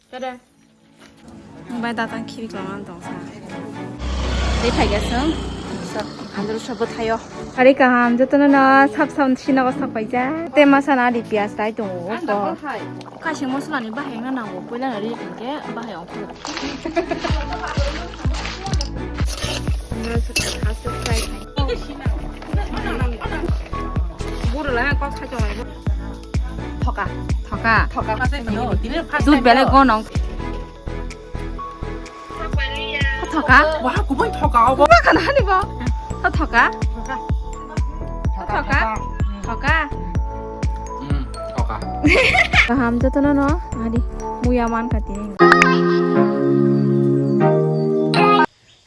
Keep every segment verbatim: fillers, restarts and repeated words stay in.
Bai datang khibi kwlwng ang tong sa. Tei phai ga sung. Andro sobo thayo. Ari kaham jotono no sap sap sino go sak paija. Te masa na di pias tai tongo ko. Kaising mosola ni bahai wngna nango, puila na ri hwnkhe bahai ongkho. Buru la kok khai tongo. Thoka. Thoka. Thoka. Dut belai gonong. Thoka. Wah, kubun thoka obo. Wah, kana hani bo? Thoka. Thoka. Thoka. Hmm, thoka. Kaham jotono no, adi. Muya man kati.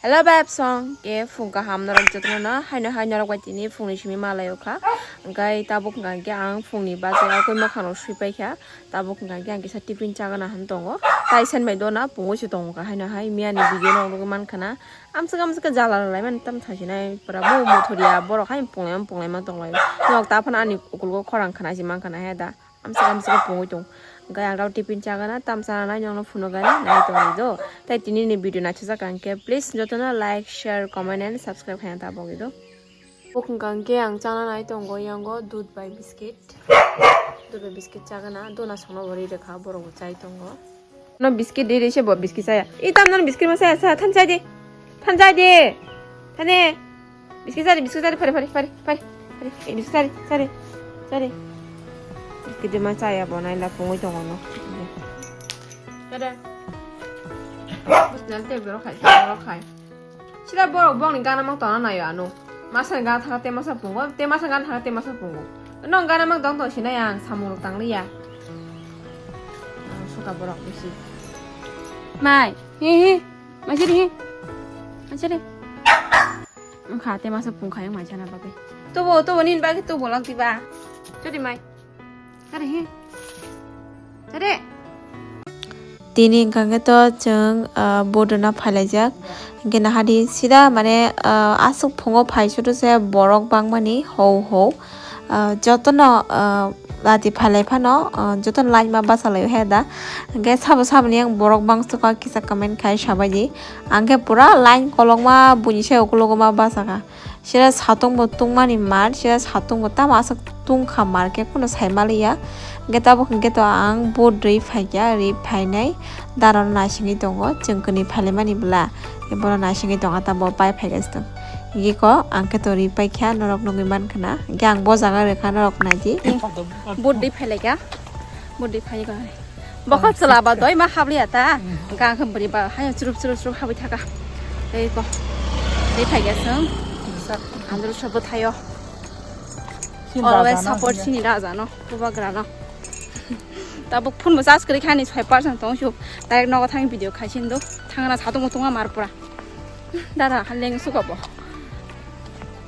Hello, beb song. Ke phung kaham norok jotono no. Haino hai norok bai tini phungni simi malai okha. Hingke tabuk hingka hingke ang phungni bajai akoi mokhang rok sui paikha. Tabuk hingka hingke ang kisa tiffin chagana han tongo. Tai sen bai dona pungwi se tongo ka haino hai miya ni video no nugwi mankha na. Amswk amswk khe jala rwlai mani tam thasinai pura bo muthuriya borok hai punglaima punglaima tonglai. Nok ta phano ani ukulgo khorang khna si mankha na he da. Amswk amswk khe pungwi tong. Hingke ang rao tiffin chagana tam chana nai nokno phunukgani nai tongdi do. Tai tini ni video naithajak hingke please jotono like, share, comment and subscribe khaina ta bogwi do. Bukung kangke ang chana nai tongo yango dudh bai biscuit. Dudh bai biscuit chagana, dona songno bo ri rwkha, borok bo chai tongo. No biscuit ri ri se bo biscuit chaya. I tam non biscuit ma chaya, chaya, than chai di. Than chai di. Thane. Biscuit chari, biscuit chari, phari, phari, phari, phari, phari. Eh, biscuit chari, chari, chari. Biscuit de ma chaya bo nai la pungwi tongo no. Kada. Bus nal te borok khai, borok khai. Sida borok bongni gana mang tongna naio ano. Masa ni gana thangkha te masa pungo, te masa gana thangkha te masa pungo. Nong gana mang tong tong sinai ang samung rok tang liya. Ang suka borok bisi. Mai, hi hi. Mai sidi hi. Mai sidi. Ang kha te masa pung khai ang mai sana bagwi. Tubo, tubo nin bagwi tubo lak diba. Sidi mai. Sidi hi. Sidi. Tini hwnkha khe to chwng, ah, boat rwna phailaijak. Hwnkhe nahadi sida mane, ah, aswk phungo phai sudu se borok bangmani hou hou. Ah, jotono, ah, lati phailai phano, ah, jotono line ma bachalaio he da. Hwnkhe sabo saboni ang borok bangsuka kisa comment khai sabaidi. Ang khe pura line kolokma buini sai ukulukgo ma bachakha. Sira satung bo tungmani mar, sira satung bo tamo aswk tungkha mar khe kheno sai maliya. Hwnkhe tabuk hwnkhe to ang boat ri phaikha, ri phainai dara no naisingwi tongo, chwng kwnwi phailaimani bwla. Hwnkhe bono naisingwi tongkha, tamo bai phaikha se tong. Hwnkhe ko ang khe to ri paikha, norok nugwi mankha na. Hwnkhe ang bo jaga rwkha, norok naidi. Boat ri phailaikha, boat ri phailaikha. Bokol chwla ba doi ma habliya ta. Gang khe bwrwi ba hai chrup chrup chrup habwi thaka. Tei ko. Tei phai ga sung. Andro sobo thayo. Always support sini raja no. Bubagra no. Tabuk phone bo charge kwrwi khani soi percent tong suk. Direct nogo thang video khai sin do. Thangna satung tungma mar pura. Dada haleng suka bo.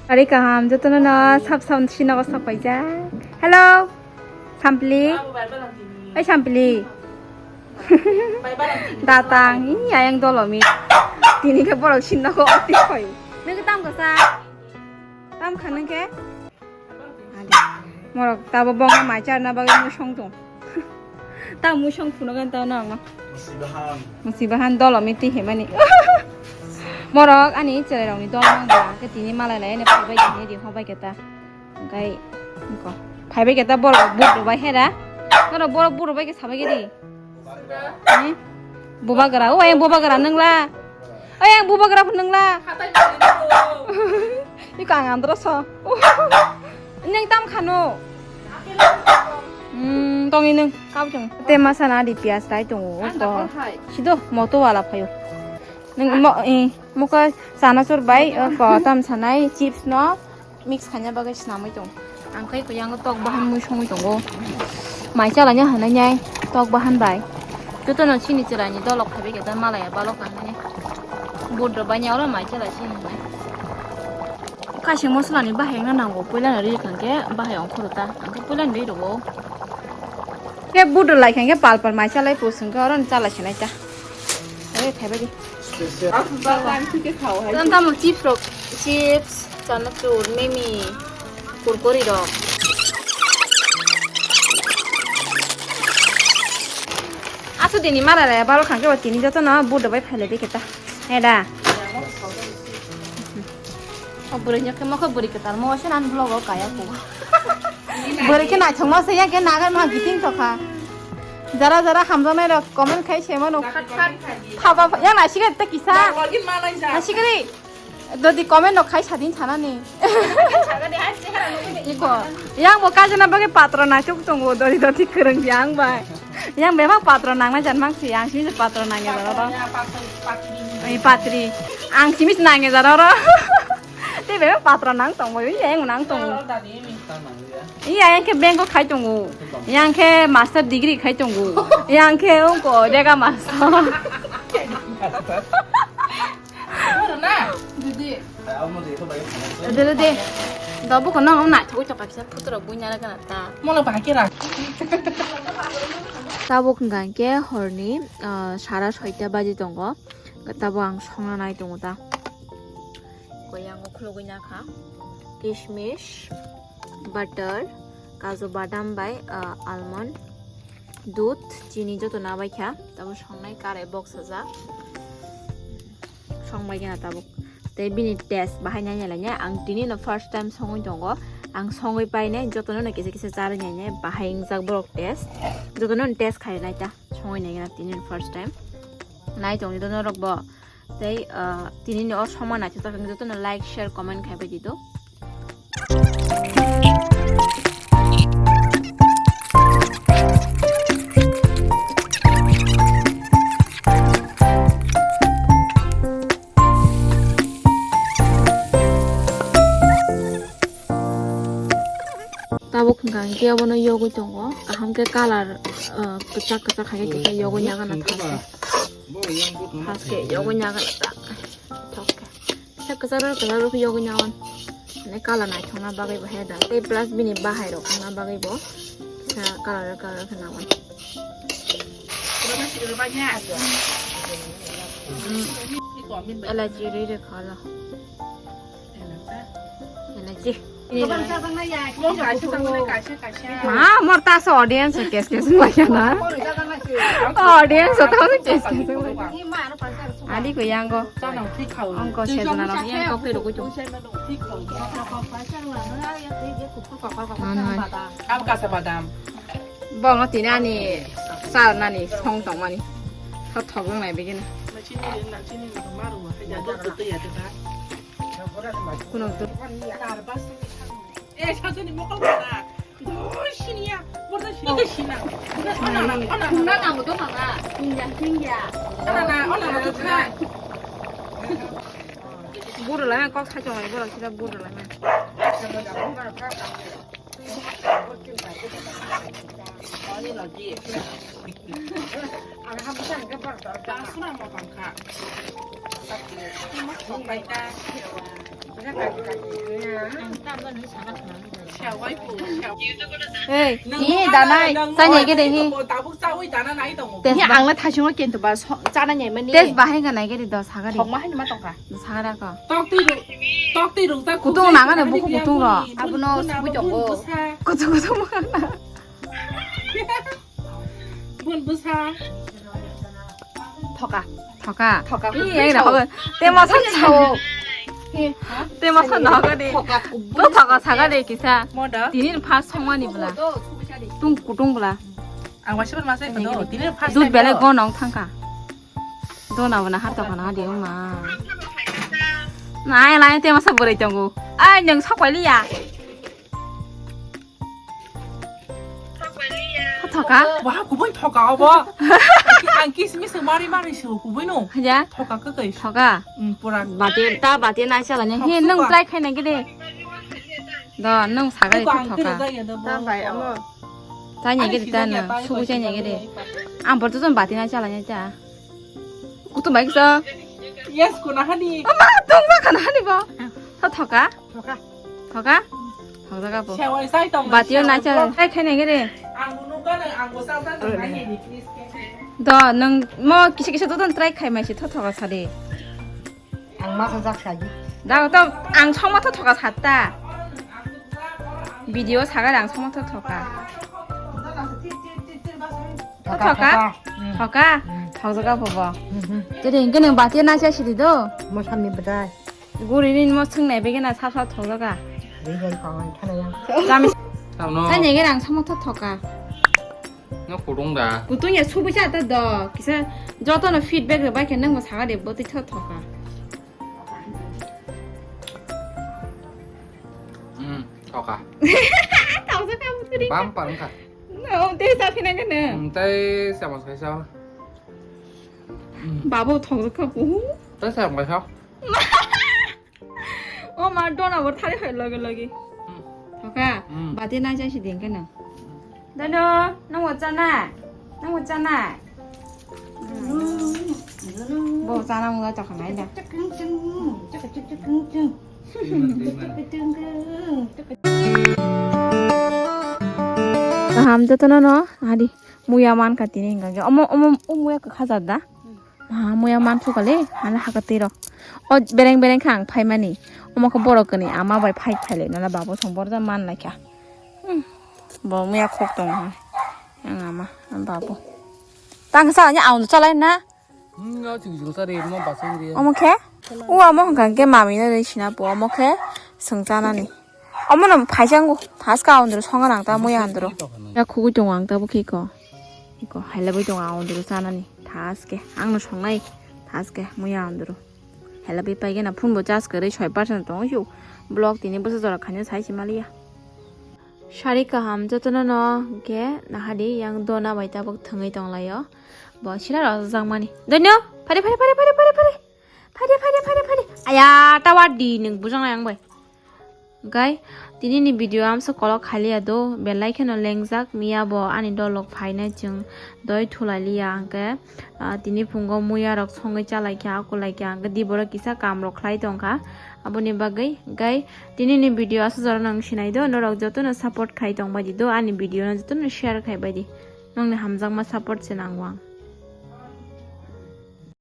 Ari kaham jotono no sap sap sinago sak paijak. Hello. Sampli. Ai Sampli. Datang, i ayang dolomi. Tini khe borok sinna ko oti khoi. Nang tam kasa. Tam kha nang khe. Morok tabo bongma mai charna bagwi musong tong. Ta musong phuno gan ta nang no. Musibahan. Musibahan dolomi ti hemani. Morok ani chwrai rokni dol mang ba ke tini malai lai ne phabai tini di hobai ke ta. Hwnkhe, hwnkhe phaibai khe ta borok boat rwbai hera. Norok borok boat rwbai khe sabai khe di. Ni? Bubagra, o ayang bubagra nungla. O ayang bubagra pho nungla. Iko ang andro so. Neng tam khano. Hmm, tongi nung, kau chong. Te masa na di pias tai tongo. Ko. Sido moto wala phayo. Nung mo, eh, muka sana sur bai, ko tam sanai chips no. Mix khaina bagwi swnamwi tong. Ang khai kuyang tok bahan mui songwi tongo. Mai chala nya hanai nyai tok bahan bai. Jotono chini chwraini dolok phaibai khe ta malaya balok ang nai. Boat rok bai nya oro mai chala chini hinai. Kaising mosola ni bahai wngna nango, puila no ri kha khe bahai ongkhoro ta. Ang khe puila no ri rogo. Khe boat rok lai kha khe pal pal mai chalai pusung khe oro no chala sinai ta. Oi, thaibai di. Special. Tamo chips rok, chips, chanachur, mimi, kurkuri rok. Asu dini mara re baro khangke ba tini joto no budo bai phaile de keta. Eda. O bwrwi nyok khe mokhe bwrwi kwtal mo se nan vlog o kaya ko. Bwrwi khe naithok ma se ya khe nagar ma giting tokha. Jara jara hamjaknai rok comment khai se mano. Haba yang naisik ta kisa. Naisik ri. Dodi comment no khai sadin sanani. Iko. Yang bo kajana bagwi patro naithok tongo dodi dodi kwrwng yang bai. Yang bebak patro nangna jan mang si yang simi patro nangya dara ro. Ai patri. Ang simi nangya dara ro. Te bebak patro nang tong bai yang nang tong. Iya yang khe bank o khai tongo. Yang khe master degree khai tongo. Yang khe ungko jaga master. Didi. Didi, didi. Dobo kono ang naithok tokha kisa photo rok buina ra kana ta. Mono bahai khe ra. Tabuk hwnkha khe horni, ah, sara soita baji tongo. Tabuk ang songna nai tongo ta. Koyango khulugwi nakha. Kishmish, butter, kaju badam bai, ah, almond, dudh, chini joto nabaikha. Tabuk songnai karai box sajak. Songbai gana tabuk. Tei bini taste bahai nai nai lainai. Ang tini no first time songwi tongo. Ang songwi painai jotono no kisa kisa charwi nainai. Bahai wngjak borok taste. Jotono no taste khai nai ta. Songwi nai gana tini no first time. Nai tongdi do norok bo. Tei, ah, tini no o songma naithotok wngkha jotono like, share, comment khai bai di do. Tabuk hwnkha hwnkhe obono yogwi tongo, kaham khe colour, ah, kwchak kwchak hai khe yogwi nagana thang khe. Thang khe yogwi nagana ta. Thok khe. Kisa kwcharo kwcharo khe yogwi nawan. Mane colour naithokna bagwi bo hai da. Tei plus bini bahai rok wngna bagwi bo kisa colour colour khe nawan. Elachi rwi rwkha lo. Elachi. Ma, mor ta so audience kes kes wnglaikha na. Audience ta kes kes wnglaikha. Adi ko yango. Ongko sejna rok yang kok rok ko. Ano. Am kasa badam. Bongno tini ani sa nani song tongmani. Thok thok wngnai begini. Kuno tu. Eh, sajani mokol mana? Doi siniya, borda siniya. Sina. Sina nang, sina nang. Sina nang, sina nang. Sina nang, sina nang. Buru lai, kok sai chong lai, buru sida buru lai. Hey, ni danai, sani gede hi. Test ang na thasung ken to ba chana nyai mani. Test bahai ga nai gede do sagari. Thok ma hai ma tongkha. Sagara ko. Tok twi rung, tok twi rung ta kutung nang ani buku kutung ro. Abono subui tongo. Kutung kutung ma. Bun busa. Thoka. Thoka. Thoka. Ih, ai rok. Te ma san sao. Te ma san no ga de. To thoka saga de kisa. Tini first songmani bla. Tung kutung bla. Ang waisa ma sai ko. Tini first. Dud bele go nong thangka. Dona bona har tokana de ma. Nai lai te masa borai tongo. Ai nang sakwai liya. Thoka. Wah, kubun thoka obo. Ang kismis mari mari su kubun no. Ya. Thoka ke kai. Thoka. Hmm, pura. Bati ta bati nai chala ne. He nang try khai na gede. Do nang sagai thoka. Ta bai amo. Chanya gede ta na, sugu chanya gede. Ang borto ton bati na chala nya cha. Kutu bai kisa. Yes, kuna hani. Ama tong ba kana hani ba. Tho thoka. Thoka. Thoka. Thoka ka po. Sewai sai tong. Bati na cha. Ai khai na gede. Ang nunu ka na ang go sa sa na ni please. Do nang mo kisa kisa to ton try khai mai si tho thoka sa de. Ang ma sajak sagi. Da to ang songma tho thoka satta. Video sagar ang songma tho thoka. Thoka, thoka? Thoka. Hmm. Thoka? Thokjaka bobo. Tiri hingke nang bati naisa sidi do. Mo samni bwdai. Guri ni mo swngnai bege na sap sap thokjaka. Rijai pawan thana yang. Kami. Tamo. Sa nyege rang samo tho thoka. No kudung da. Kutung ya subu cha ta do. Kisa joto no feedback rwbai khe nang mo saga de boti tho thoka. Hmm, thoka. Thokjaka buturi. Bam parang ka. No, te sa phina gana. Hmm, tai sama sai sa. Babu thokjaka bu. Tai sama sai sa. O ma dona bo thari phai loge loge. Hmm. Thoka, hmm, bati nai jai si ding kana. Dono, nang bo chana? Nang bo chana? Bo chana mo ta khanai da. Kaham jotono no, hadi, muya man ka tini hingka ke. Omo, omo, o muya ka khaja da? Ma, muya man thukale, hala haka twi rok. O bereng bereng kha ang phaimani. Omo khe borok kani ama bai phai phai le, nala babu song borok man lai kha. Hmm. Bo muya khok tong ha. Ang ama, ang babu. Tang sa nya ang chalai na. Hmm, ya, ching ching sa re, mo basing re. Omo khe? U amo hwnkha khe mami na re sina po, omo khe swng chanani. Omo no phaisa ngo, thaska andro songa nang ta muya andro. Ya khugui tongo ang ta bo khe ko. Iko, hailabui tongo ang andro chanani. Thaske, ang no songnai. Thaske, muya andro. Hailabui paigena phone bo charge kwrwi soi percent tongo sio. Block tini bwsa jora khaina sai se maliya. Sari kaham jotono no hwnkhe nahadi yang dona bai tabuk thwngwi tonglaio. Bo sila rok jakmani. Donyo, phari, phari, phari. Phari, phari, phari, phari, phari. Aya, tower di nwng bujang yang bai. Gai, tini ni video amsa kolok khaliya do, belai kheno lengjak miya bo ani dolok phaina chwng doi thulai liya hwnkhe, ah, tini phungo muya rok songwi chalai kha, akulai kha, hwnkhe di borok kisa kam rok khlai tong kha. Aboni bagwi, gai, tini ni video aswk jora nang sinai do, norok jotono support khai tong bai di do, ani video no jotono share khai bai di. Nongni hamjakma support se nango ang.